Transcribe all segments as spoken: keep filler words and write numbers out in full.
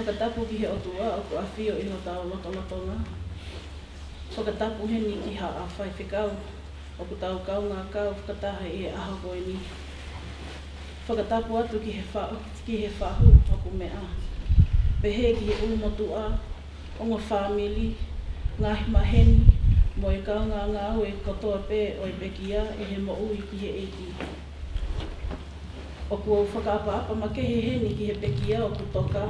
Fakatapu ki he ʻOtua ʻoku ʻafio ʻi hotau lotolotonga. Fakatapu heni ki haʻa faifekau ʻoku tau kaungā kau fakataha ʻi he ʻaho ko eni. Fakatapu atu ki he fa-, ki he fahu ʻoku meʻa. Pehē ki he ʻulumotuʻa, ongo fāmili, ngaahi maheni, mo e kaungā ngāue kotoa pē ʻo e pekia ʻi he moʻui ki he ʻEiki. ʻOku ou fakaʻapaʻapa makehe heni ki he pekia ʻoku toka,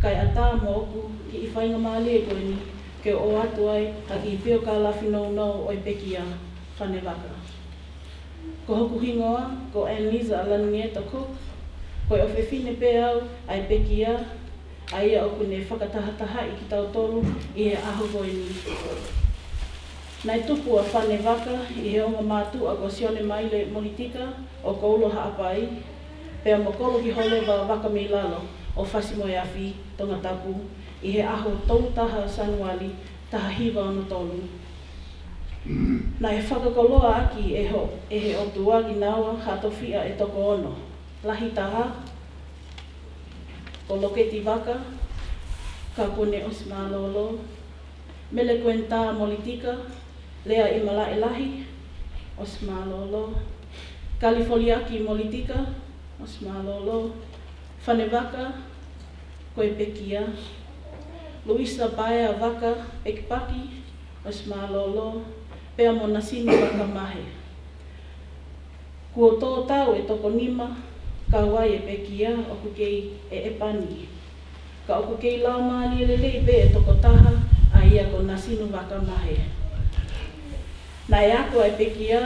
kae ʻatā moʻoku kiʻi faingamālie ko eni ke ʻoatu ai ha kiʻi piokalafi nounou ʻo e pekia, Fanevaka. Ko hoku hingoa ko Anneliza Alanieta Cook, ko e ʻofefine pē au ʻa e pekia, ʻa ia ʻoku ne fakatahatahaʻi kitautolu ʻi he ʻaho ko eni. Naʻe tupu ʻa Fanevaka ʻi he ongo mātuʻa ko Sione Maile Molitika ʻo Koulo Haʻapai, pea mo Kolokiholeva Vakameilalo ʻo Fasimoeafi, Tongatapu, ʻi he ʻaho tolu taha Sānuali, taha hiva ono tolu. Naʻe fakakoloa ʻaki ʻe ho-, ʻe he ʻOtua kinaua ha tofiʻa ʻe toko ono. Lahi taha, ko Loketi Vaka, Kapone ʻosi mālōlō, Mele Kuenitā Molitika, Lea ʻImalaʻelahi, ʻosi mālōlō, Kalifoliaki Molitika, ʻosi mālōlō, Fanevaka, ko e pekia, Luisa Paea Vaka Pekipaki, ʻosi mālōlō, pea mo Nasinu Vaka Mahe. Kuo tō tau ʻe toko nima, kau ai e pekia ʻoku kei ʻeʻepa ni. Ka ʻoku kei laumālie lelei pē e tokotaha, ʻa ia ko Nasinu Vaka Mahe. Naʻe ako ʻa e pekia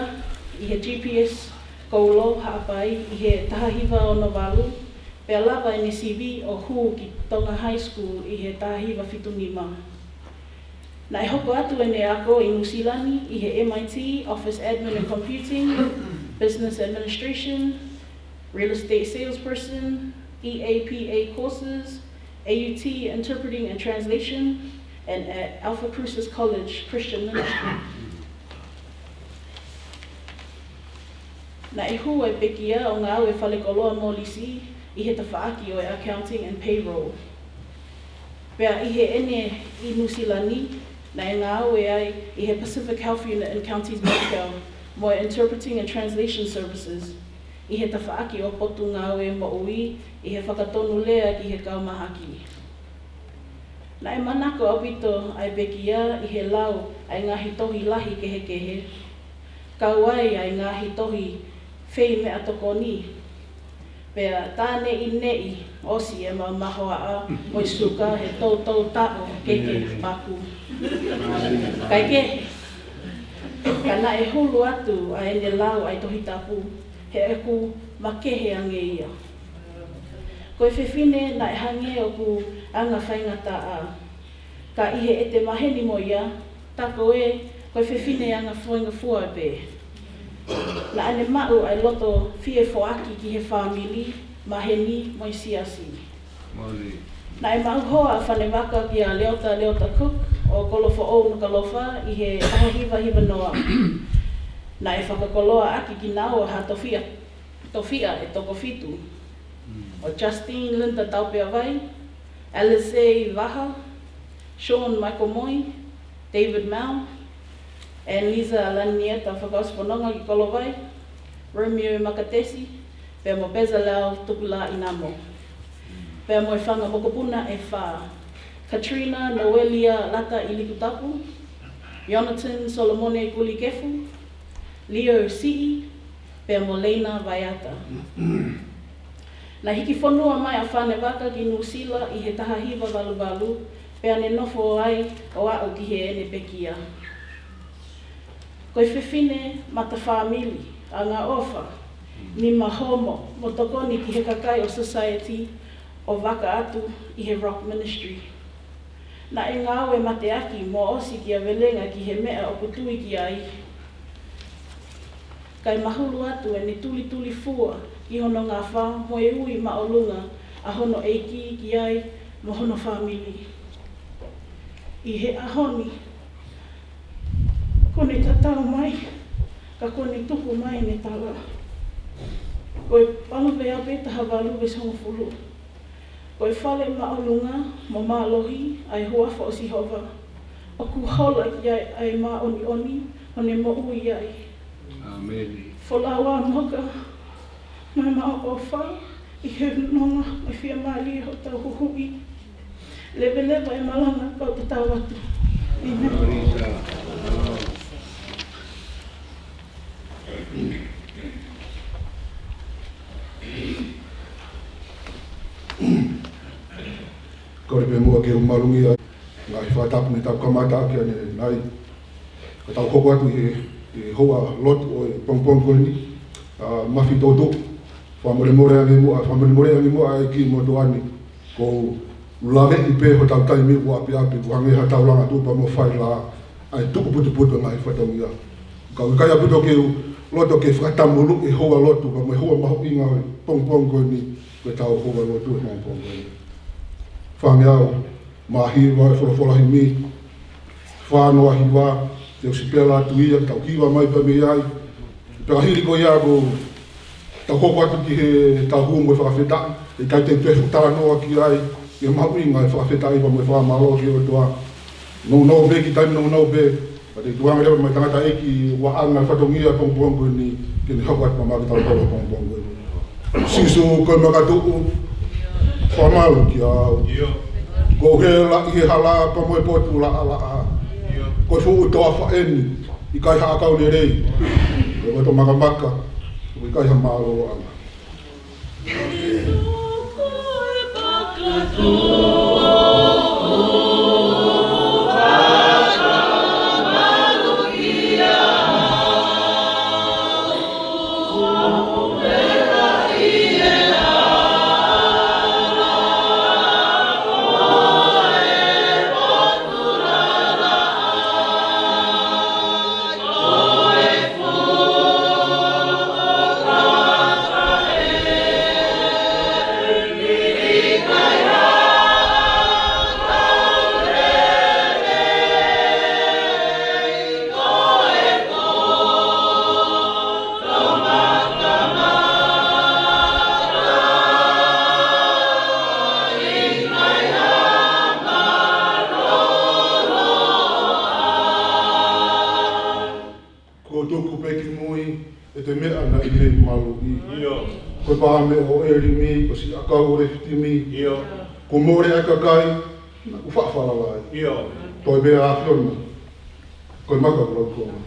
ʻi he G P S Koulo Haʻapai ʻi he taha hiva ono valu, pea lava ʻene sivi ʻo hū ki Tonga High School ʻi he taha hiva fitu nima. Naʻe hoko atu ʻene ako ʻi Nuʻusila ni ʻi he M I T Office Admin and Computing, Business Administration, Real Estate Salesperson, E A P A courses, A U T Interpreting and Translation, and at Alpha Crucis College Christian Ministry. Naʻe hū ʻa e pekia ʻo ngāue falekoloa molisi ʻi he tafaʻaki ʻo e Accounting and Payroll. Pea ʻi heʻene ʻi Nuʻusila ni, naʻe ngāue ai ʻi he Pacific Health Unit in Counties Mackay, mo e Interpreting and Translation Services, ʻi he tafaʻaki ʻo e Potungāue Moʻui, ʻi he fakatonulea ki he kau mahaki. Naʻe manako ʻaupito ʻa e pekia ʻi he lau ʻa e ngaahi tohi lahi kehekehe, kau ai ʻa e ngaahi tohi fei meʻatokoni, pea tā neʻineʻi ʻosi ʻema mahoaʻa mo e suka he toutou taʻo kehekehe paku. Kae kehe, ka naʻe hulu atu ʻa ʻene lau ʻa e Tohi Tapu, he ʻoku makehe ange ia. Ko e fefine naʻe hangē ʻoku anga faingataʻa, ka ʻi heʻete maheni mo ia, tā ko ē, ko e fefine anga faingofua pē. Naʻa ne maʻu ʻa e loto fie foaki ki he fāmili, maheni mo e siasi. Moli. Naʻe maʻu hoa ʻa Fanevaka kia Leota Leota Cook ʻo Kolofoʻou Nukuʻalofa ʻi he taha hiva hiva noa. Naʻe fakakoloa ʻaki kinaua ha tofiʻa, tofiʻa ʻe toko fitu. Mm. ʻO Justine Linda Taupeavai, Alizé Vaha, Sean Michael Moy, David Mao, Anneliza Alanieta Fakaʻosi Fononga ki Kolovai, Romeo Makatesi, pea mo Bezalel Tupulaʻi Namo. Pea mo e fanga mokopuna ʻe fā, Katrina Noelia Lata ʻi Likutapu, Jonathan Solomone Kulikefu, Leo Siʻi, pea mo Leina Vaiata. Naʻe hiki fonua mai ʻa Fanevaka ki Nuʻusila ʻi he taha hiva valu valu, pea ne nofo ai ʻo aʻu ki heʻene pekia. Ko e fefine mata fāmili, angaʻofa, nima homo, mo tokoni ki he kakai ʻo e Society ʻo Vaka atu ʻi he Rock Ministry. Naʻe ngāue mateaki mo ʻosi kia Velenga ki he meʻa ʻoku tui ki ai. Kae mahulu atu ʻene tulitulifua ki hono ngafa mo e ui māʻolunga ʻa hono ʻeiki ki ai mo hono fāmili. ʻI he ʻaho ni, kuo ne tatau mai, ka kuo ne tuku mai ʻene tala. Ko e Palōveape taha valu veesi hongofulu. Ko e fale māʻolunga mo mālohi ʻa e huafa ʻo Sihova. ʻOku hola ki ai ʻa e māʻoniʻoni ʻo ne moʻui ai. ʻĀmeni. Folau ā Moka, mo e maʻoʻofa, ʻi he nonga mo e fiemālie hotau Huhuʻi. Leveleva e malanga kau tatau atu. ʻĒmeni. Kole pē muʻa ke u malungia ngaahi fakatapu ne tau kamata ʻaki ʻanenai. Ka tau hoko atu he, he houa lotu ʻo e pongipongi ko eni, ʻa, Mafi Toto, fakamolemole ange muʻa, fakamolemole ange muʻa ʻEiki mo Toani. Ko u laveʻi pē hotau taimi ʻo ʻapiʻapi, kuo hangē ha taulanga tuʻu pea mo faila ʻa e tuku putuputu ʻa e ngaahi fatongia. Ka u ʻikai ʻaupito ke u loto ke fakatamulu e houa lotu, ka mo e houa mahuʻinga ʻo e pongipongi ko eni, ko ʻetau houa lotu ʻo e pongipongi ko eni. Fāngeau, mā hiva e folofola himi, fā noa hiva, te u sipela atu ia, tau hiva mai pea mei ai. Pea hili ko ia ko tau hoko atu ki he tau hū mo e fakafetaʻi, ʻe ʻikai te u toe fuʻu talanoa ki ai, ʻi he mahuʻinga e fakafetaʻi pea mo e fakamālō ki he ʻOtua. Nounou pē ki taimi nounou pē, pea te u tuku ange leva mai tangataʻeiki ʻo ʻanga fatongia pongipongi ko eni, ke ne hoko atu pea mā ke tau kau pongipongi ko eni. Sīsū ko e makatuʻu, fakamalu kiate au. Ko e hela ʻi he hala pea mo e potu laʻalaʻā. Ko e fuʻu toafa eni, ʻikai ha ʻakau lelei. Ko e loto makamaka, ʻoku ʻikai ha mālōlōʻanga. Ko u tuku pē ki mui ʻete meʻa naʻe ʻi he maluʻi. Ko e pā meʻa ʻo ʻElimi, ko siʻi ʻakau ʻo Lefitimi. Kuo mole ʻa e kakai naʻa ku faʻa falala ai. Ko e meʻa ʻAfiona, ko e maka ʻoku lau koa.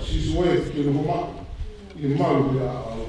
Sīsū ē, ke nofo maʻu ʻi he malu ʻo e ʻaʻau.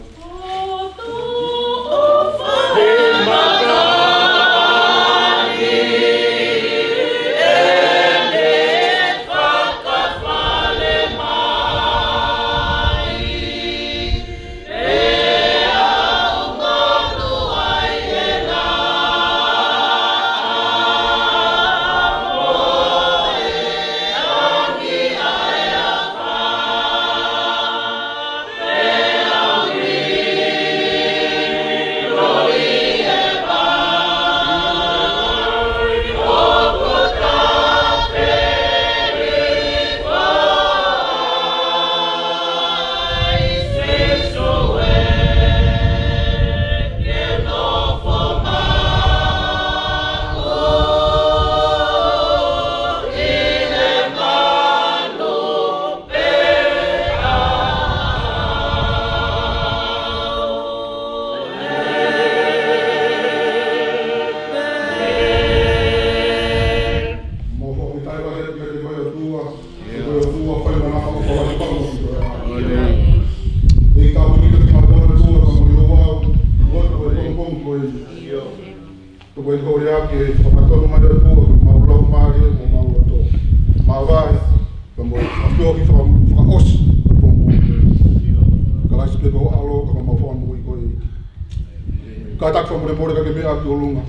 ʻApi ʻolunga.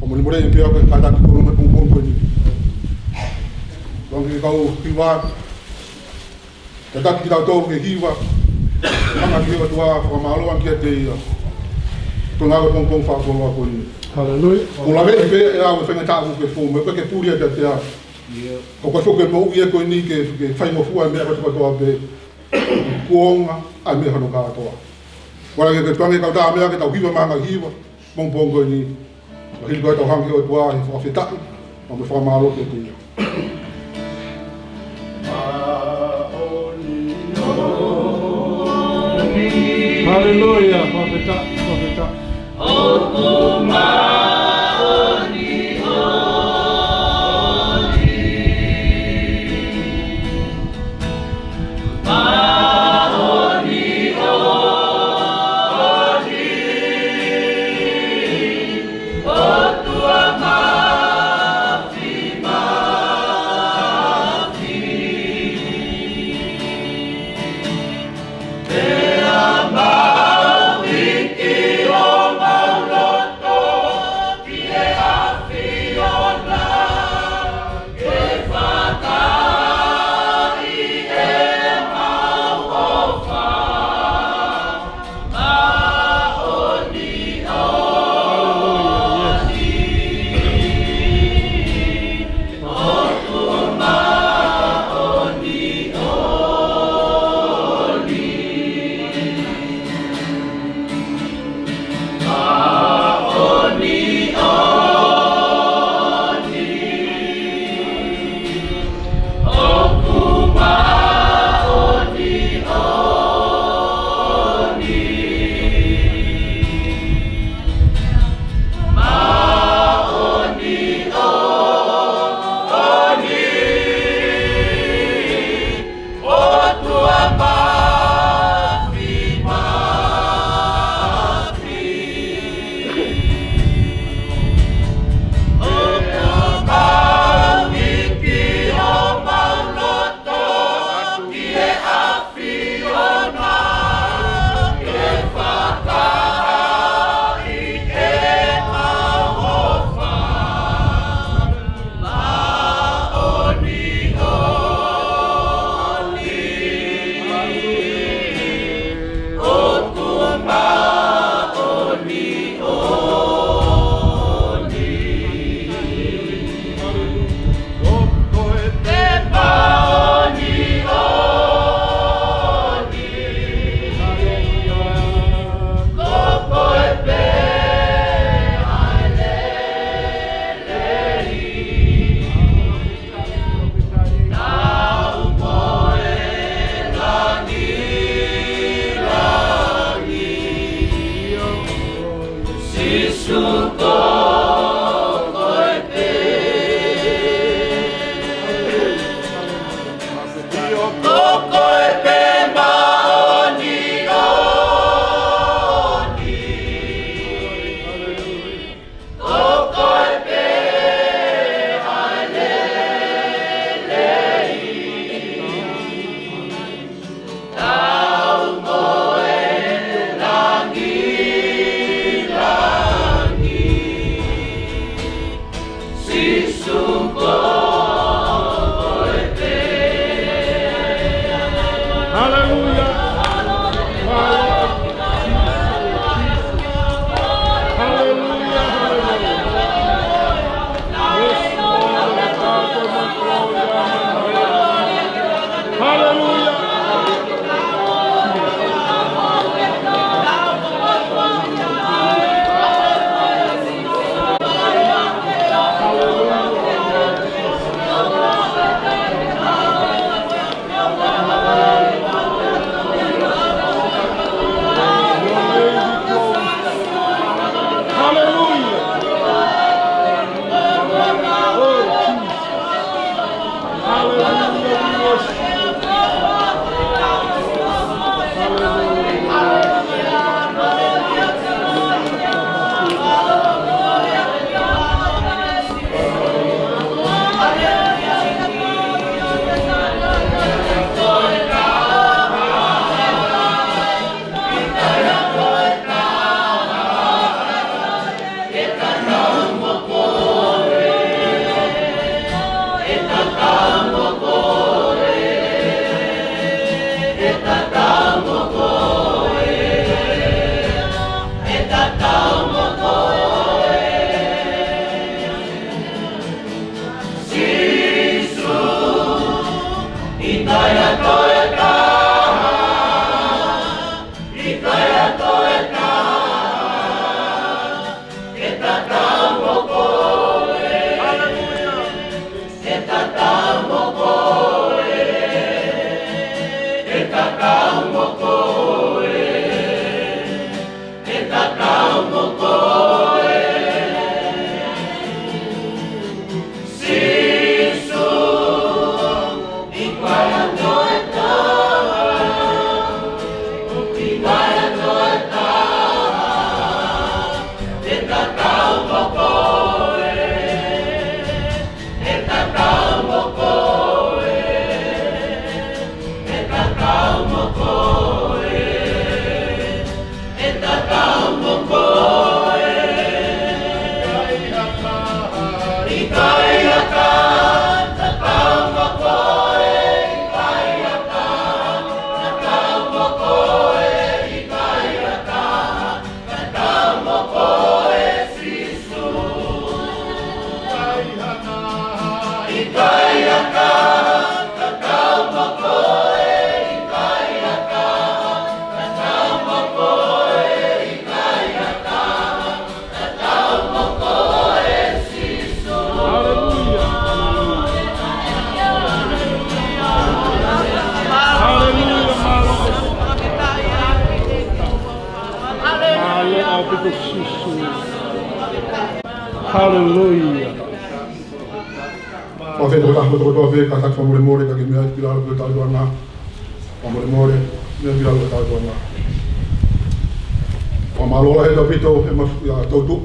ʻOku molemole pē ʻa e kātaki ki ʻolunga pongipongi ko eni. Tokanga ki he kau hiva. Kātaki kitautolu ke hiva. Hanga ki he ʻOtua, fakamālō ange kiate ia. Tokanga ki he pongipongi fakakoloa ko eni. Haleluia. ʻOku ou laveʻi pē ʻe au e faingataʻa kuo ke fou mai, ʻoku ke puli ʻa e teatea. ʻOku ke foki e moʻui ko eni ke, ke faingofua e meʻa kotoa kotoa pē. Kuonga ʻa e meʻa hono kātoa. Kole ke ke tuku ange kau tā meʻa ke tau hiva mai ʻa e hiva. Pongipongi ko eni, ʻo hili ko ē tau hanga ki he ʻOtua he fakafetaʻi, mo e fakamālō kiate ia. Haleluia, fakafetaʻi, fakafetaʻi. Haleluia. Haleluia, mālō. Mālō ʻaupito Sīsū. Haleluia. Fakafetaʻi atu ki he ʻOtua pē, kātaki fakamolemole, ka ke meʻa ki lalo ki he tautuanga. Fakamolemole, meʻa ki lalo ki he tautuanga. Fakamālō lahi ʻaupito he mafu ia toutu,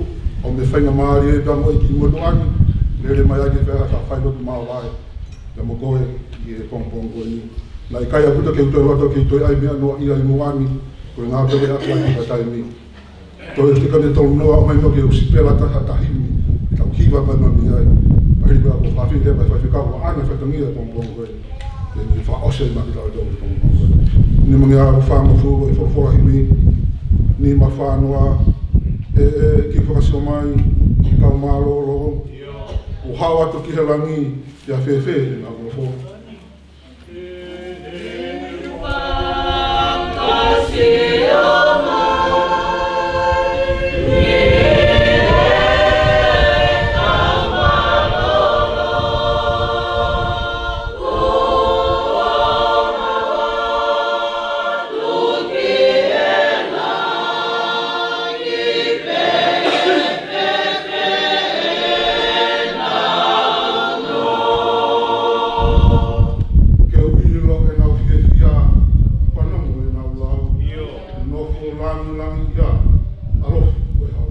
ʻo e faingamālie pea mo e ʻEiki motuʻa ni, lele mai ai ke fai ha failotu maʻu ai pea mo koe ʻi he pongipongi ko eni. Naʻe ʻikai ʻaupito ke u toe loto ke u toe ʻai meʻa noa ia ʻi muʻa ni, ko e ngāue pē ʻa e ʻOtua ʻi he taimi. Toe tika ne tau noa mai no ke u sipela taha tahi ni, tau hiva mai mai ai. Pea hili pea ko Fafi ke mai Fafi ka ua ʻana fatongia pongipongi ko ē. Ke ne fakaʻosi mai ki tau tau pongipongi ko ē. Nima ngeau fāngofulu e folofola himi, nima fā noa, ʻe, ʻe, kiʻi fakasio mai, kau mālōlō, ʻo hao atu ki he langi, ʻia fēfē ʻenau nofo. Ke u ʻilo ʻenau fiefia, fanongo ʻenau lau. Nofo langilangiʻia, ʻalofi ko e hau.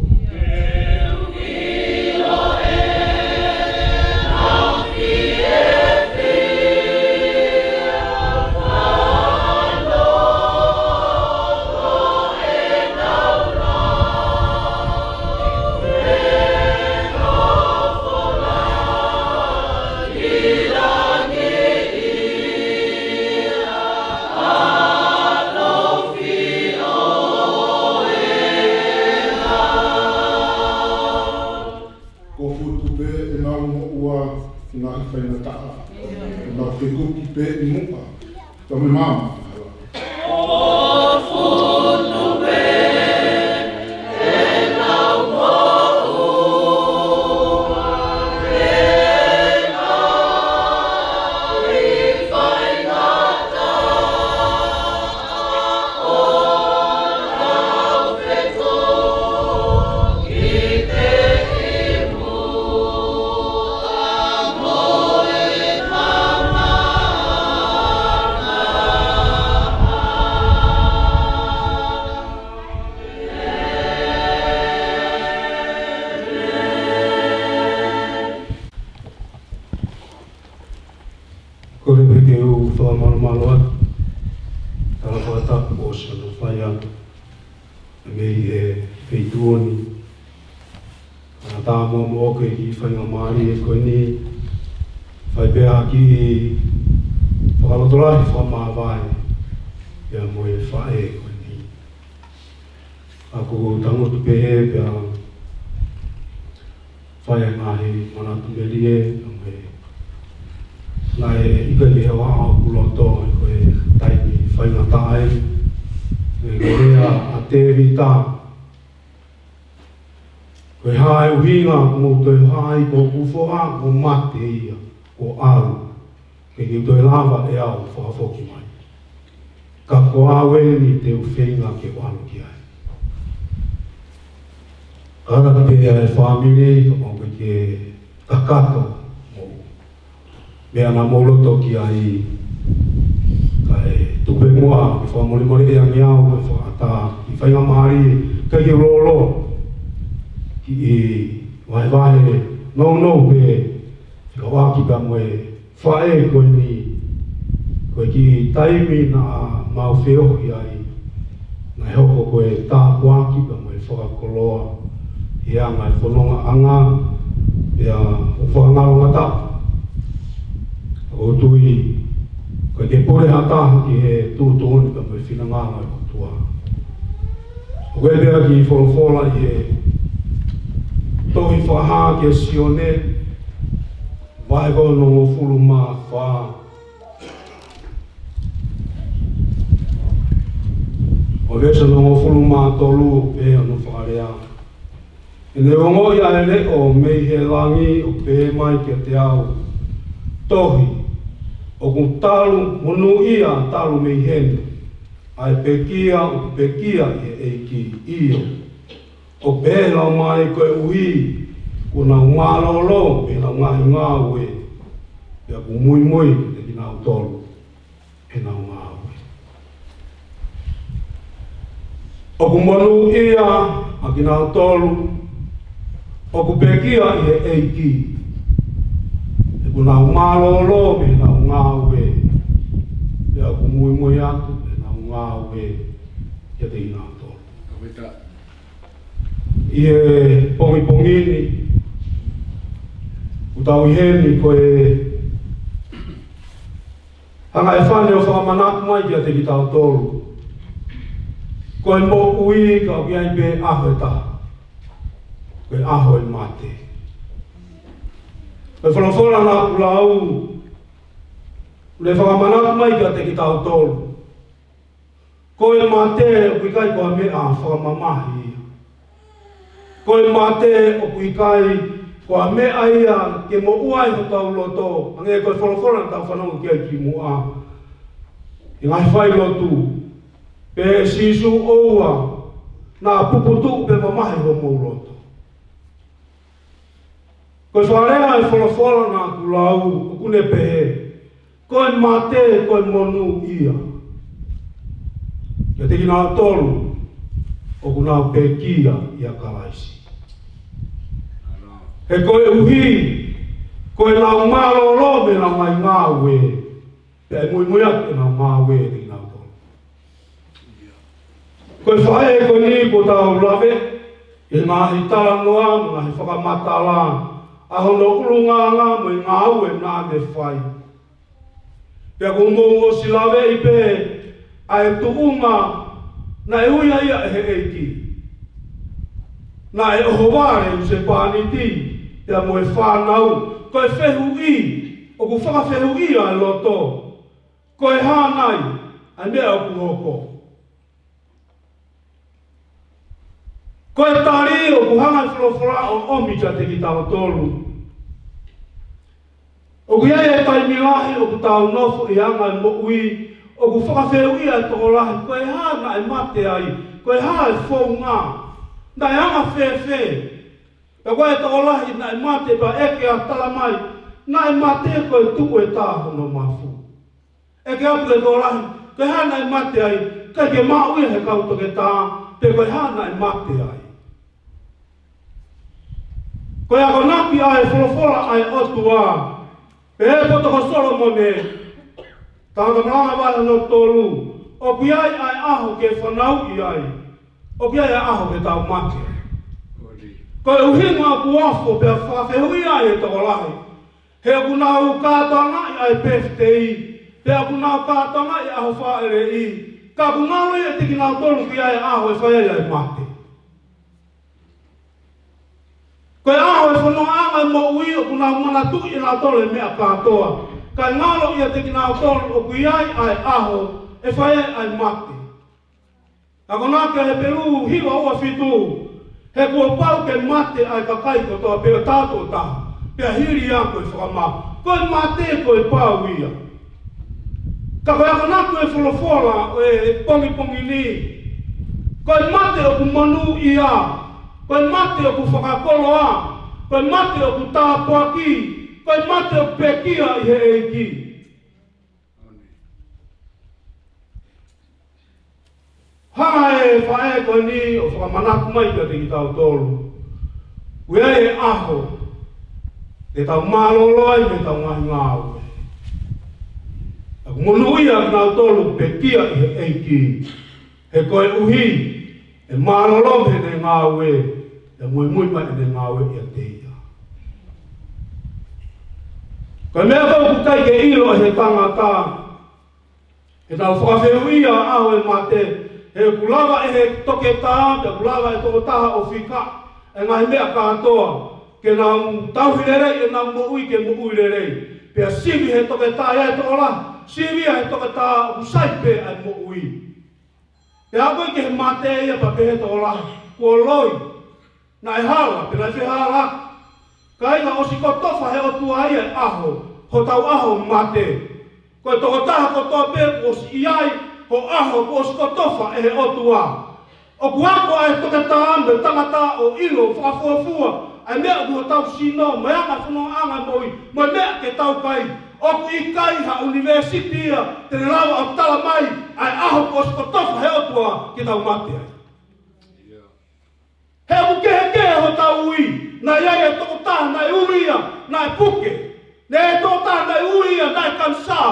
Ko futu pē ʻenau moʻua, ngaahi faingataʻa. ʻEnau fekuki pē ʻi muʻa. Tau me mama. Kole pē ke u fakamālōmālō atu. Tala fakatapu ʻosi hono fai atu. Mei he feituʻu ni. Ka tā mo mo ke ki faingamālie ko eni. Fai Pea kiʻi fakalotolahi fakamāvae ia mo e faʻē ko eni. ʻOku ou tangutu pē pea fai e ngaahi manatu melie, ʻa e ngaahi ʻikai ke hoa ʻoku loto ko e taimi faingataʻa eni. Ko e lea ʻa Tēvita, ko e hā e ʻuhinga ʻoku mou toe hoa ai ki hoku foha, kuo mate ia, kuo ʻalu, ke ke toe lava ʻe au ʻo fakafoki mai. Ka ko au eni te u feinga ke u ʻalu ki ai. Ka ʻoku pehē ʻa e fāmili, ka mau ke kakato mo meʻa naʻa mou loto ki ai, kae tuku pē muʻa ke fakamolemoleʻi ange au, ke fakaʻatā kiʻi faingamālie, kae ke lolo kiʻi vahevahe nounou pē, fekauʻaki pea mo e faʻē ko eni, ko e kiʻi taimi naʻa mau feohi ai, naʻe hoko ko e tāpuaki pea mo e fakakoloa ʻi he anga e fonongaʻanga, pea ʻoku fakangalongataʻa. ʻOku ou tui ko e ke pule ha taha ki he tuʻutuʻuni pea mo e finangalo ʻo e ʻOtua. ʻOku ʻi ai pē ʻa e kiʻi folofola ʻi he tohi Fakahā kia Sione, vahe ko hongofulu mā fā, ʻo e veesi hongofulu mā tolu, ʻoku pehē hono fakalea: He naʻe ongoʻi ʻa e leʻo mei he langi ʻo pehē mai kiate au, Tohi, ʻoku talu monūʻia talu mei heni ʻa e pekia ʻoku pekia ʻi he ʻEiki, ʻio, ʻoku pehē ʻe he Laumālie, koeʻuhi kuo nau mālōlō mei heʻenau ngaahi ngāue, pea kuo muimui kiate kinautolu ʻenau ngāue. ʻOku monūʻia ʻa kinautolu ʻoku pekia ʻi he ʻEiki, he kuo nau mālōlō mei heʻenau ngāue, pea kuo muimui atu ʻenau ngāue kiate kinautolu. ʻI he pongipongi ni, ʻoku tau ʻi heni ko e hanga ʻe he fānau ʻo fakamanatu mai kiate kitautolu, ko e moʻui ka ʻoku ʻi ai pē ʻaho ʻe taha, ko e ʻaho ʻo e mate. Ko e folofola naʻa ku lau, ʻoku ne fakamanatu mai kiate kitautolu, ko e mate ʻoku ʻikai ko ha meʻa fakamamahi ia. Ko e mate ʻoku ʻikai ko ha meʻa ia ke moʻua ai hotau loto, hangē ko e folofola naʻa tau fanongo ki ai kimuʻa ʻi he ngaahi failotu. Pehē ʻe Sīsū, ʻoua naʻa puputuʻu pe mamahi homou loto. Ko e fakalea ʻa e folofola naʻa ku lau, ʻoku ne pehē, ko e mate, ko e monūʻia kiate kinautolu ʻoku nau pekia ʻia Kalaisi. He koeʻuhi kuo nau mālōlō mei heʻenau ngaahi ngāue, pea ʻe muimui atu ʻenau ngāue kiate kinautolu. Ko e faʻē ko eni kuo tau lave ʻi he ngaahi talanoa mo e ngaahi fakamatala ʻa hono ʻulungaanga mo e ngāue naʻa ne fai. Pea kuo mou ʻosi laveʻi pē ʻa e tuʻunga naʻe ui ai ia ʻe he ʻEiki. Naʻe ʻohovale e husepāniti pea mo e fānau, ko e fehuʻi ʻoku fakafehuʻia e loto, ko e hā nai ʻa e meʻa ʻoku hoko? Ko e tali ʻoku hanga ʻe he folofola ʻo ʻomi kiate kitautolu. ʻOku ʻi ai e taimi lahi ʻoku tau nofo ʻi he anga e moʻui, ʻoku fakafehuʻia e tokolahi, ko e hā naʻe mate ai, ko e hā e founga, naʻe anga fēfē. Pea ko e tokolahi naʻe mate pea ʻeke ʻo tala mai, naʻe mate ko e tuʻu e tā hono mafu. ʻEke atu e tokolahi, ko e hā naʻe mate ai, ʻikai ke maʻu ia ʻe he kau toketā, pe ko e hā naʻe mate ai. Ko e akonaki ʻa e folofola ʻa e ʻOtua, pehē ʻe he poto ko Solomone, Tangata Malanga vahe hono tolu, ʻoku ʻi ai ʻa e ʻaho ke fanauʻi ai, ʻoku ʻi ai ʻa e ʻaho ke tau mate. Ko e ʻuhinga ʻoku ofo pea fakafehuʻia ai e tokolahi, He ʻoku nau kātoangaʻi ʻa e pēfitei, pea ʻoku nau kātoangaʻi ʻa e ʻaho fāʻeleʻi, ka ʻoku ngalo ia ʻiate kinautolu ki ai ʻa e ʻaho ʻe fai ai ʻa e mate. Ko e ʻaho ʻe fononga ai e moʻui ʻoku nau manatuʻi ʻe nautolu e meʻa kātoa, kae ngalo ia ʻiate kinautolu ʻoku ʻi ai ʻa e ʻaho ʻe fai ai ʻa e mate. Akonaki ʻa Hepelū hiva ua fitu, he kuo pau ke mate ʻa e kakai kotoa pē ʻo taʻu ʻe taha, pea hili ia ko e fakamā. Ko e mate ko e pau ia. Ka ko e akonaki ʻo e folofola ʻo e pongipongi ni, ko e mate ʻoku monūʻia, ko e mate ʻoku fakakoloa, ko e mate ʻoku tāpuaki, ko e mate ʻoku pekia ʻi he ʻEiki. Hanga ʻe he faʻē ko eni ʻo fakamanatu mai kiate kitautolu, ʻoku ʻi ai e ʻaho te tau mālōlō ai mei heʻetau ngaahi ngāue. ʻOku monūʻia kinautolu ʻoku pekia ʻi he ʻEiki, he koeʻuhi ʻe mālōlō mei heʻene ngāue, ʻe muimui mai ʻene ngāue ʻiate ia. Ko e meʻa ko ē ʻoku ʻikai ke ʻilo ʻe he tangata, he tau fakafehuʻia ʻa e ʻaho ʻo e mate, he ʻoku lava ʻe he toketā, pea ʻoku lava ʻe he tokotaha ʻo fika e ngaahi meʻa kātoa, ke nau tauhi lelei ʻenau moʻui, ke moʻui lelei. Pea sivi ʻe he toketā ia e tokolahi, sivi ia ʻe he toketā ʻoku sai pē ʻa e moʻui. Pea aʻu ki he mate ia pea pehē ʻe he tokolahi, kuo loi, naʻe hala, pe naʻe fehālaaki. Kāinga, ʻosi kotofa ʻe he ʻOtua ia e ʻaho, hotau ʻaho mate. Ko e tokotaha kotoa pē kuo ʻosi ʻi ai ho ʻaho, kuo ʻosi kotofa ʻe he ʻOtua. ʻOku ako ʻa e toketā mo e tangata ʻo ʻilo fakafuofua ʻa e meʻa ʻoku hotau sino, mo e anga e fonongaʻanga moʻui, mo e meʻa ke tau kai. ʻOku ʻikai ha ʻunivēsiti ia te ne lava ʻo tala mai ʻa e ʻaho kuo ʻosi kotofa ʻe he ʻOtua ke tau mate ai. He ʻoku kehekehe hotau ui. Naʻe ʻi ai e tokotaha naʻe ui ia naʻe puke. Naʻe ʻi ai e tokotaha naʻe ui ia naʻe kanisā.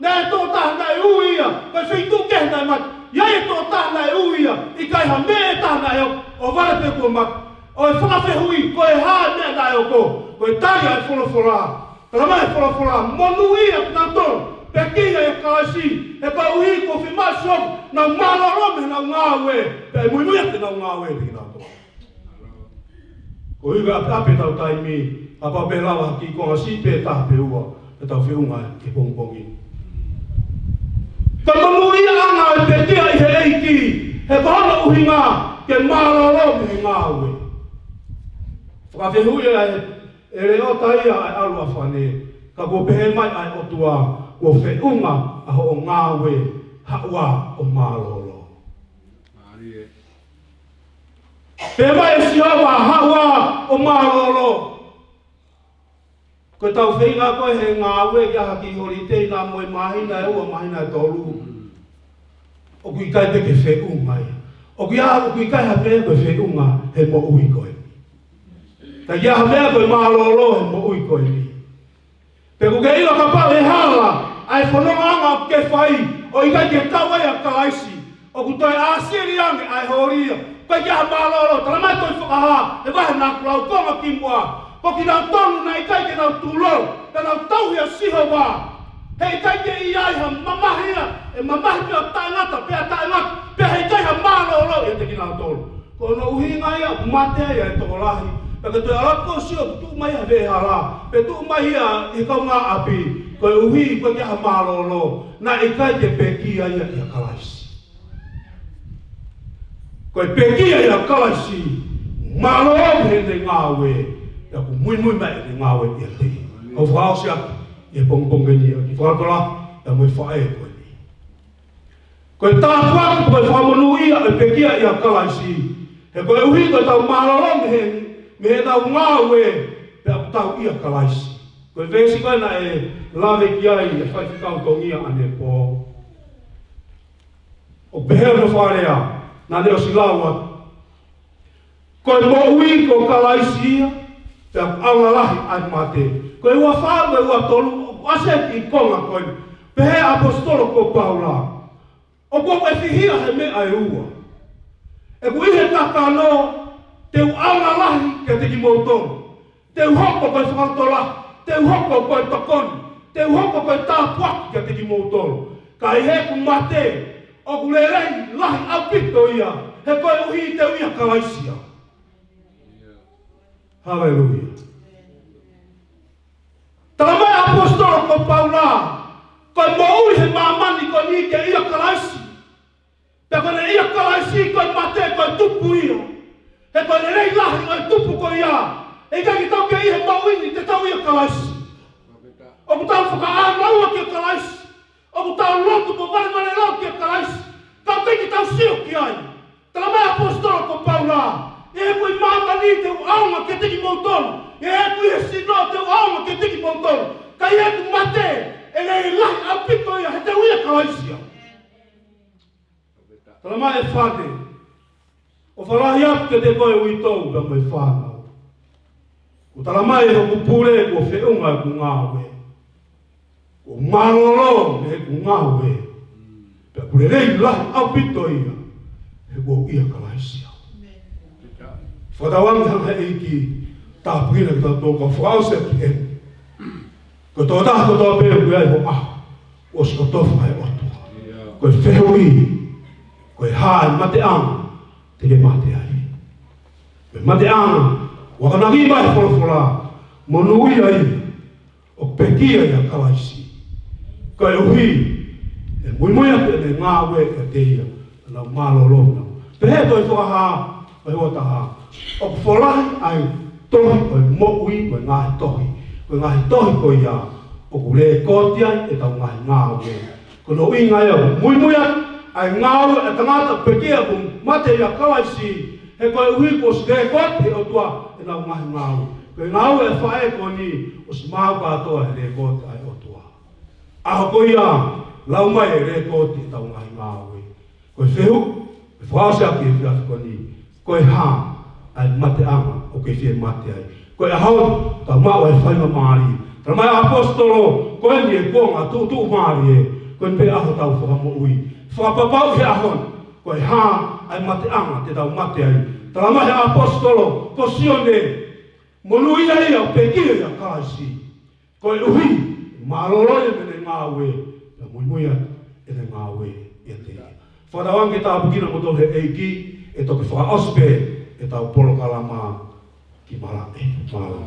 Naʻe ʻi ai e tokotaha naʻe ui ia ko e feituʻu kehe naʻe mate. ʻI ai e tokotaha naʻe ui ia ʻikai ha meʻa ʻe taha naʻe hoko, ʻo vale pē kuo mate. ʻO e fakafehuʻi, ko e hā e meʻa naʻe hoko? Ko e tali ʻa e folofola. Tala mai e folofola, monūʻia kinautolu ʻoku pekia ʻia Kalaisi, he koeʻuhi kuo fiemaʻu siʻi ʻoku nau mālōlō mei heʻenau ngāue, pea ʻe muimui ʻa ʻenau ngāue ʻiate kinautolu. Ko e ʻuhinga ʻapiʻapi ʻetau taimi, kapau pē ʻe lava ha kiʻi konga siʻi pē ʻe taha pe ua, ʻetau feʻunga he pongipongi ni. Ka monūʻia ʻa e pekia ʻi he ʻEiki, he ko hono ʻuhinga ke mālōlō mei he ngāue. Fakafehuʻi ʻa e ʻe leʻo taia ʻa e ʻalu ʻa fane, ka kuo pehē mai ʻa e ʻOtua, kuo feʻunga ʻa hoʻo ngāue, haʻu ā ʻo mālōlō. Pehē mai ʻe Sihova, haʻu ā ʻo mālōlō. Ko ʻetau feinga ko ē he ngāue ke ʻalu ki he holitei na mo e māhina ʻe ua, māhina ʻe tolu, ʻoku ʻikai pē ke feʻunga ia. ʻOku ʻi ai, ʻoku ʻikai ha meʻa ko e feʻunga he moʻui ko eni. Ka ʻi ai ha meʻa ko e mālōlō he moʻui ko eni. Pea ʻoku ke ʻilo kapau ʻe hala ʻa e fonongaʻanga ʻoku ke fai, ʻo ʻikai ke tau ai ʻa Kalaisi, ʻoku toe ʻāsili ange ʻa e holi ia. ʻOku ʻikai ke ʻi ai ha mālōlō, tala mai ko e Fakahā, he vahe naʻa ku lau konga kimuʻa. Ko kinautolu naʻe ʻikai ke nau tulou, ka nau tauhi ʻa Sihova. He ʻikai ke ʻi ai ha mamahi ia, ʻe mamahi pē ʻo taʻengata, pea taʻengata, pea heʻikai ha mālōlō ʻiate kinautolu. Ko hono ʻuhinga ia ʻoku mate ai ʻa e tokolahi. Pea ke toe ʻalu atu ʻo sio ʻoku tuʻu mai ha veʻehala, pe tuʻu mai ia ʻi he kaungāʻapi, koeʻuhi ʻoku ʻikai ke ʻi ai ha mālōlō, naʻe ʻikai ke pekia ia ʻia Kalaisi. Ko e pekia ʻia Kalaisi, mālōlō mei heʻene ngāue, pea ʻoku muimui mai ʻene ngāue ʻiate ia. ʻOku fakaʻosi atu ʻi he pongipongi ni ʻa e kiʻi fakalotolahi, pea mo e faʻē ko eni. Ko e tāpuaki, ko e fakamonūʻia ʻo e pekia ʻia Kalaisi. He koeʻuhi ko ʻetau mālōlō mei he, mei heʻetau ngāue, pea ʻoku tau ʻia Kalaisi. Ko e veesi ko ē naʻe lave ki ai ʻa e faifekau Tongia ʻanepō. ʻOku pehē hono fakalea, naʻa ne ʻosi lau atu. Ko e moʻui ko Kalaisi ia, pea ʻoku ʻaonga lahi ʻa e mate. Ko e ua fā mo e ua tolu, ʻoku ʻasi ai e kiʻi konga ko eni. Pehē ʻe he ʻaposetolo ko Paula, ʻoku ou fihia he meʻa ʻe ua. ʻOku ʻi he kakano, te u ʻaonga lahi kiate kimoutolu. Te u hoko ko e fakalotolahi. te u hoko ko e tokoni, te u hoko ko e tāpuaki kiate kimoutolu. Ka ʻi heʻeku mate, ʻoku lelei lahi ʻaupito ia, he koeʻuhi te u ʻia Kalaisi au. Haleluia. Talamai ʻe he ʻaposetolo ko Paula, ko e moʻui he māmani ko eni ke ʻia Kalaisi. Pea ko ʻene ʻia Kalaisi ko e mate ko e tupu ia. He ko e lelei lahi ʻo e tupu ko ia. ʻIkai ke tau kei ʻi he moʻui ni te tau ʻia Kalaisi. ʻOku tau fakaʻānaua kia Kalaisi. ʻOku tau lotu mo valevalelou kia Kalaisi. Ka ʻoku ʻikai ke tau sio ki ai. Talamai ʻe he ʻaposetolo ko Paula, ʻi heʻeku ʻi māmani te u ʻaonga kiate kimoutolu. ʻI heʻeku ʻi he sino te u ʻaonga kiate kimoutolu. Ka ʻi heʻeku mate, ʻe lelei lahi ʻaupito ia he te u ʻia Kalaisi au. Talamai ʻe Fane, ʻofa lahi atu kiate koe uitou pea mo e fānau. Kuo talamai ʻe hoku pule kuo feʻunga ʻeku ngāue. Kuo mālōlō mei heʻeku ngāue. Pea ʻoku lelei lahi ʻaupito ia he kuo u ʻia Kalaisi au. Fakatauange hanga ʻe he ʻEiki ʻo tāpuekina kitautolu, ka u fakaʻosi atu ki heni. Ko e tokotaha kotoa pē ʻoku ʻi ai ho ʻaho, ʻosi kotofa ʻe he ʻOtua. Ko e fehuʻi, ko e hā e mateʻanga te ke mate ai? Ko e mateʻanga, ʻoku akonaki mai e folofola, monūʻia ia ʻoku pekia ʻia Kalaisi. Koeʻuhi ʻe muimui atu ʻene ngāue kiate ia, ʻenau mālōlō. Pehē ʻe he tohi Fakahā, ʻo e uataha, ʻoku folahi ʻa e tohi ʻo e moʻui, ko e ngaahi tohi, ko e ngaahi tohi ko ia ʻoku lēkooti ai ʻetau ngaahi ngāue. Ko hono ʻuhinga ia ʻoku muimui atu ʻa e ngāue ʻa e tangata pekia kuo mate ʻia Kalaisi, he koeʻuhi kuo ʻosi lēkooti ʻe he ʻOtua ʻenau ngaahi ngāue. Ko e ngāue ʻa e faʻē ko eni ʻosi maau kātoa he lēkooti ʻa e ʻOtua. ʻAho ko ia lau mai e lēkooti ʻetau ngaahi ngāue. Ko e fehuʻi, ʻe fakaʻosi ʻaki e efiafi ko eni, ko e hā ʻa e mateʻanga ʻoku ke fie mate ai? Ko e ʻaho ni, tau maʻu ʻa e faingamālie. Talamai ʻe he ʻaposetolo, ko eni e kuonga tuʻutuʻumālie, ko eni pē ʻaho ʻo ʻetau fakamoʻui. Fakapapauʻi he ʻaho ni, ko e hā ʻa e mateʻanga te tau mate ai? Talamai ʻe he ʻaposetolo ko Sione, monūʻia ia ʻoku pekia ʻia Kalaisi. Koeʻuhi, mālōlō ia mei heʻene ngāue, pea muimui atu ʻene ngāue ʻiate ia. Fakatauange ke tāpuekina kimoutolu ʻe he ʻEiki, ʻe toki fakaʻosi pē ʻetau polokalama ki malaʻe. Mālō.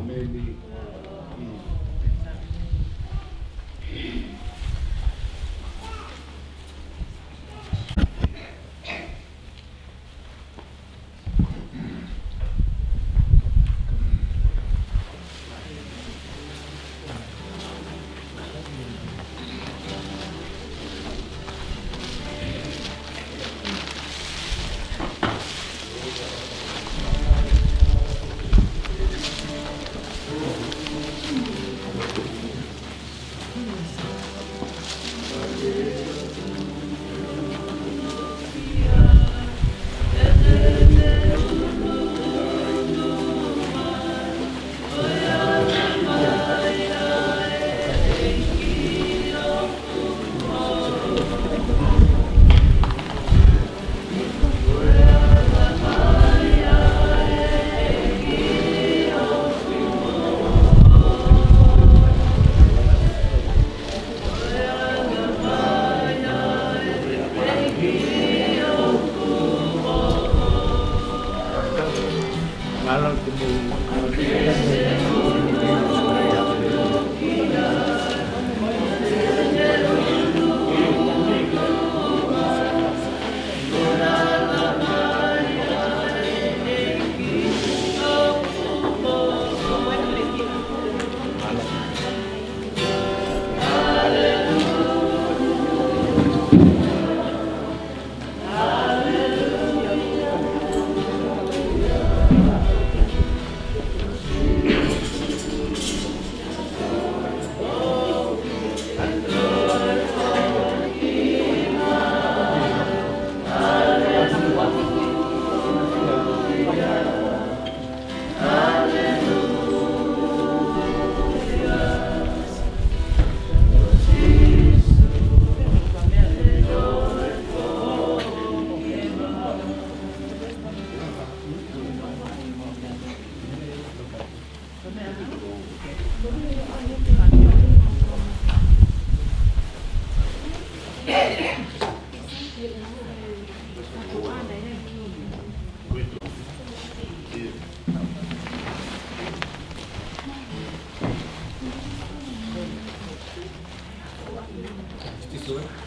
Thank you, thank you.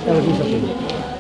Thank you.